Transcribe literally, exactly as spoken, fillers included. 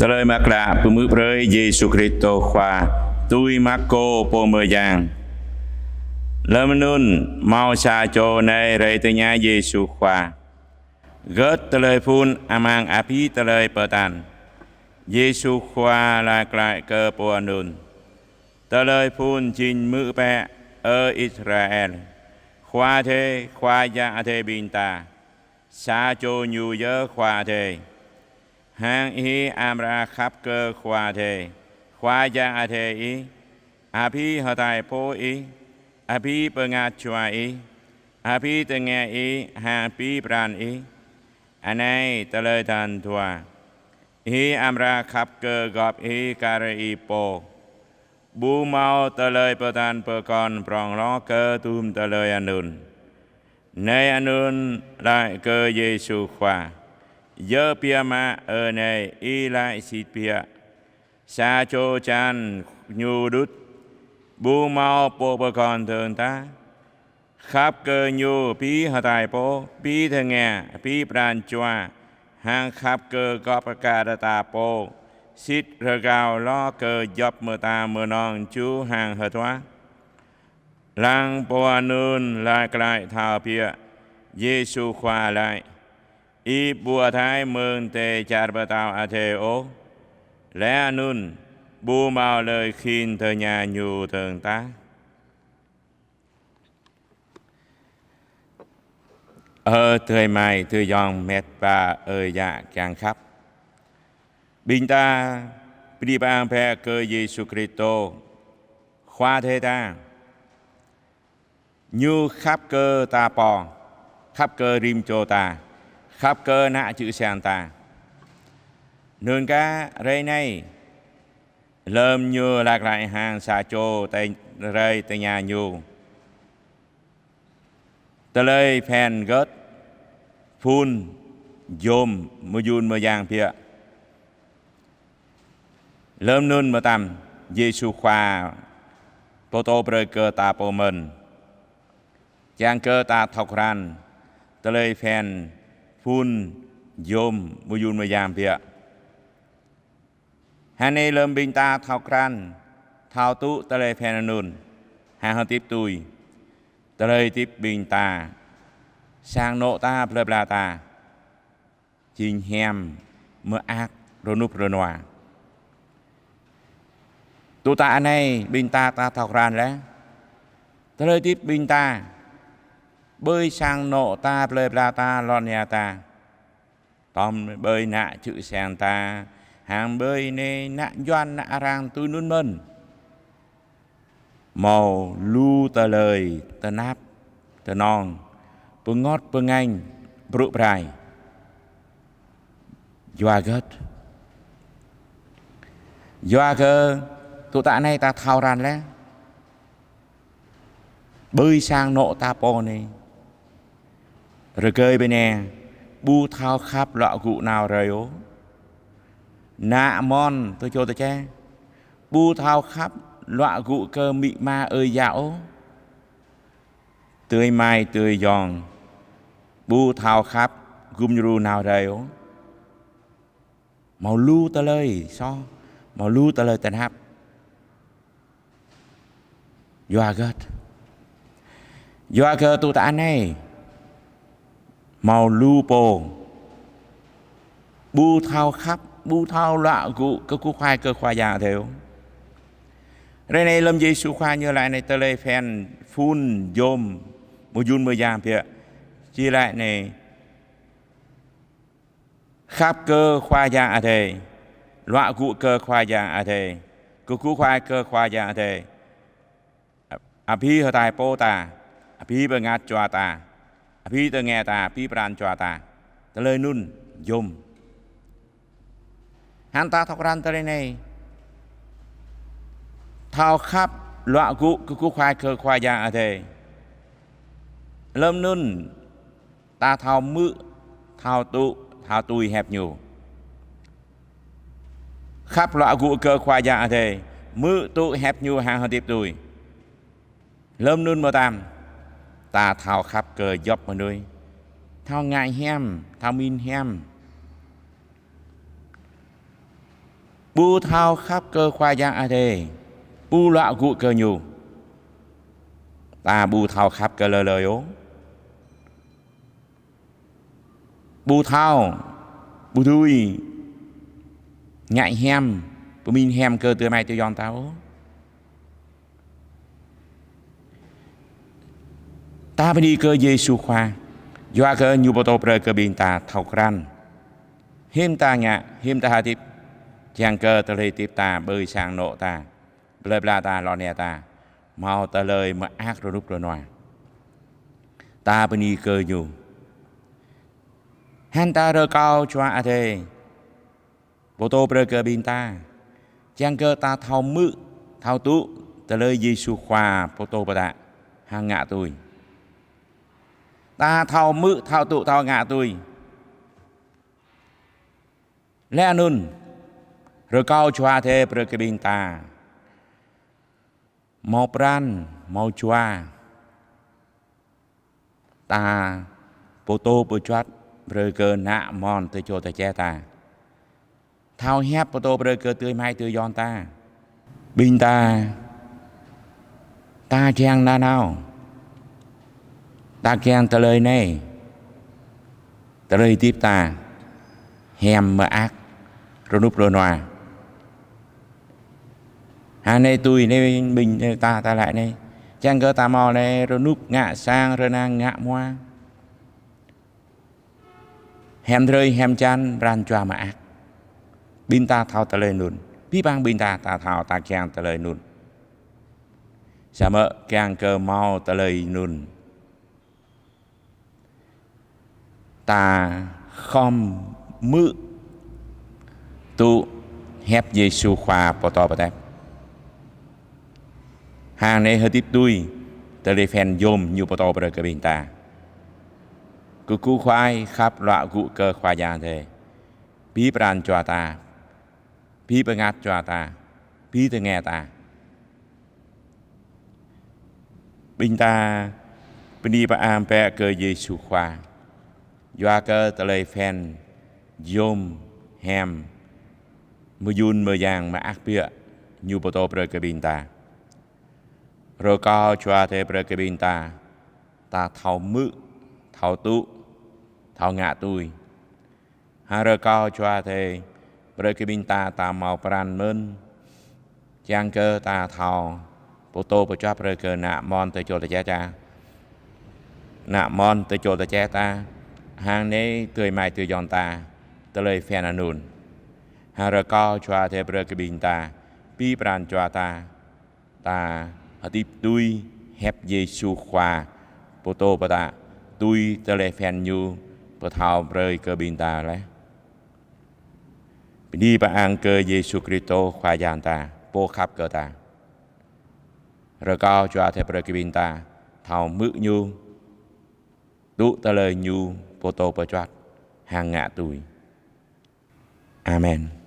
Tơlơi mơak klă pơhmư̆ brơi Yêsu Kristô Khua tui Markô pô mơyang. Lơm anŭn hmâo sa čô nai rai tơña Yêsu Khua: Hơget tơlơi phun amăng abih tơlơi pơtă? Yêsu Khua laĭ glaĭ kơ pô anŭn: Tơlơi phun jing: Hmư̆ bĕ, ơ Israel, Khua Adai, Khua Yang Adai ƀing ta, sa čô Ñu yơh Khua Adai. Hăng ih amra khăp kơ Khua Adai, Khua Yang Adai ih, abih hơtai pô ih, abih bơngăt jua ih, abih tơngia ih, hăng abih pran ih. Anai tơlơi tal dua: Ih amra khăp kơ gŏp ih kar ih pô. Ƀu hmâo tơlơi pơtă pơkŏn prŏng hloh kơ hơdôm tơlơi anŭn. Nai anŭn laĭ kơ Yêsu Khua: Djơ̆ biă mă, ơ nai, ih laĭ sĭt biă. Sa čô čan ñu đŭt, ƀu hmâo pô pơkŏn dơ̆ng tah. Khăp kơ ñu abih hơtai pô, abih tơngia, abih pran jua, hăng khăp kơ gŏp kar ta pô sĭt rơgao hloh kơ djŏp mơta mơnong ču hăng hơduah. Lăng pô anŭn laĭ glaĭ thâo biă, Yêsu Khua laĭ: Ih ƀu athai mơ̆ng dêh čar pơtao Adai ôh. Laih anŭn ƀu hmâo hlơi khĭn tơña Ñu dơ̆ng tah. Ơ adơi amai adơi ayŏng met wa ơi yă kiăng khăp. Ƀing ta bơni pơang bĕ kơ Yêsu Kristô, Khua Adai ta. Ñu khăp kơ ta pô, khăp kơ rĭm čô ta, khăp kơ ană čư̆ siăng ta. Anŭn kah hrơi anai, lơm Ñu laĭ glaĭ hăng sa čô tơ-, rai tơña Ñu tơlơi phiăn hơget phun yôm mơyun mơyang biă. Lơm anŭn mơtam, Yêsu Khua pơtô brơi kơ ta pô mơ̆n, kiăng kơ ta thâo krăn tơlơi phiăn phun yôm mơyun mơyang biă. Hơnai lơm ƀing ta thâo krăn, thâo tŭ tơlơi phiăn anŭn, hăng hơdip tui, tơlơi hơdip ƀing ta, sang anŏ ta, plơi pla ta jing hiam, mơak, rơnŭk rơnua. Tŭ tă anai ƀing ta ta thâo krăn laih. Tơlơi hơdip ƀing ta, ƀơi sang anŏ ta, plơi pla ta, lŏn ia ta, tơm ƀơi ană čư̆ siăng ta, hăng ƀơi anai ană Yuan ană arăng tui anŭn mơ̆n. Hmâo lu tơlơi tơnap tơnong, pơngot pơngañ, brŭ brai. Yua hơget? Yua kơ tŭ tă anai ta thâo krăn laih. Ƀơi sang anŏ ta pô anai, rơgơi ƀơi anai, ƀu thâo khăp luă gŭ nao hrơi ôh. Ană mơnuih tơčô tơčeh, ƀu thâo khăp luă gŭ kơ amĭ ama ơi yă ôh. Adơi amai adơi ayŏng, ƀu thâo khăp gum djru nao hrơi ôh. Hmâo lu tơlơi soh, hmâo lu tơlơi tơnap. Yua hơget? Yua kơ tŭ tă anai, hmâo lu pô ƀu thâo khăp, ƀu thâo luă gŭ kơkuh kơkuh khuai kơ Khua Yang Adai ôh. Hrơi anai lơm Yêsu Khua Ñu laĭ anai tơlơi phiăn phun yôm mơyun mơyang biă, či laĭ anai: Khăp kơ Khua Yang Adai, luă gŭ kơ Khua Yang Adai, kơkuh khuai kơ Khua Yang Adai. Abih hơtai pô ta, abih bơngăt jua ta, abih tơngia ta, abih pran jua ta. Tơlơi anŭn yôm. Hăng ta thâo krăn tơlơi anai, thâo khăp luă gŭ kơkuh khuai kơ Khua Yang Adai. Lơm anŭn ta thâo hmư̆, thâo tŭ, thâo tui hiăp Ñu. Khăp luă gŭ kơ Khua Yang Adai, hmư̆ tŭ hiăp Ñu hăng hơdip tui. Lơm anŭn mơtam, ta thâo khăp kơ djŏp mơnuih, thâo ngă hiam, thâo pơmĭn hiam. Ƀu thâo khăp kơ Khua Yang Adai, ƀu luă gŭ kơ Ñu. Ta ƀu thâo khăp kơ hlơi hlơi ôh. Ƀu thâo, ƀu dưi ngă hiam, pơmĭn hiam kơ adơi amai adơi ayŏng ta ôh. Ta bơni kơ Yêsu Khua, yua kơ Ñu pơtô brơi kơ ƀing ta thâo krăn hiư̆m ta ngă, hiư̆m ta hơdip, kiăng kơ tơlơi hơdip ta, ƀơi sang anŏ ta, plơi pla ta, lŏn ia ta hmâo tơlơi mơak rơnŭk rơnua. Ta bơni kơ Ñu. Hăng ta rơkâo Jua Adai pơtô brơi kơ ƀing ta, kiăng kơ ta thâo hmư̆, thâo tŭ tơlơi Yêsu Khua pơtô pơtă hăng ngă tui. Ta thâo hmư̆, thâo tŭ, thâo ngă tui. Laih anŭn, rơkâo Jua Adai brơi kơ ƀing ta hmâo pran, hmâo jua, ta pơtô pơjuăt brơi kơ ană amôn tơčô tơčĕ ta. Thâo hiăp pơtô brơi kơ adơi amai adơi ayŏng ta. Ƀing ta, ta kiăng nanao, ta kiăng tơlơi anai, tơlơi hơdip ta hiam mơak rơnŭk rơnua. Hăng anai tui anai ƀing ta, ta laĭ anai, kiăng kơ ta hmâo anai rơnŭk ngă sang, rơnang ngă hmua, hiam drơi hiam jăn, pran jua mơak. Ƀing ta thâo tơlơi anŭn. Abih bang ƀing ta, ta thâo, ta kiăng tơlơi anŭn. Samơ̆ kiăng kơ hmâo tơlơi anŭn, ta khŏm hmư̆ tŭ hiăp Yêsu Khua pơtô pơtă. Hăng anai hơdip tui tơlơi phiăn yôm Ñu pơtô brơi kơ ƀing ta. Kơkuh kơkuai khăp luă gŭ kơ Khua Yang Adai. Abih pran jua ta, abih bơngăt jua ta, abih tơngia ta. Ƀing ta bơni pơang bĕ kơ Yêsu Khua, yua kơ tơlơi phiăn yôm hiam, mơyŭn mơyang mơak biă Ñu pơtô brơi kơ ƀing ta. Rơkâo Jua Adai brơi kơ ƀing ta, ta thâo hmư̆, thâo tŭ, thâo ngă tui. Hăng rơkâo Jua Adai brơi kơ ƀing ta, ta hmâo pran mơ̆n, kiăng kơ ta thâo pơtô pơjuăt brơi kơ ană amôn tơčô tơčĕ ta, ană amôn tơčô tơčĕ ta, hăng anai adơi amai adơi ayŏng ta, tơlơi phiăn anŭn. Hăng rơkâo Jua Adai brơi kơ ƀing ta, abih pran jua ta, ta hơdip tui hiăp Yêsu Khua pơtô pơtă, tui tơlơi phiăn Ñu pơthâo brơi kơ ƀing ta laih. Bơni pơang kơ Yêsu Kristô Khua Yang ta, Pô khăp kơ ta. Rơkâo Jua Adai brơi kơ ƀing ta thâo hmư̆ Ñu, tŭ tơlơi Ñu pơtô pơjuăt hăng ngă tui. Amen.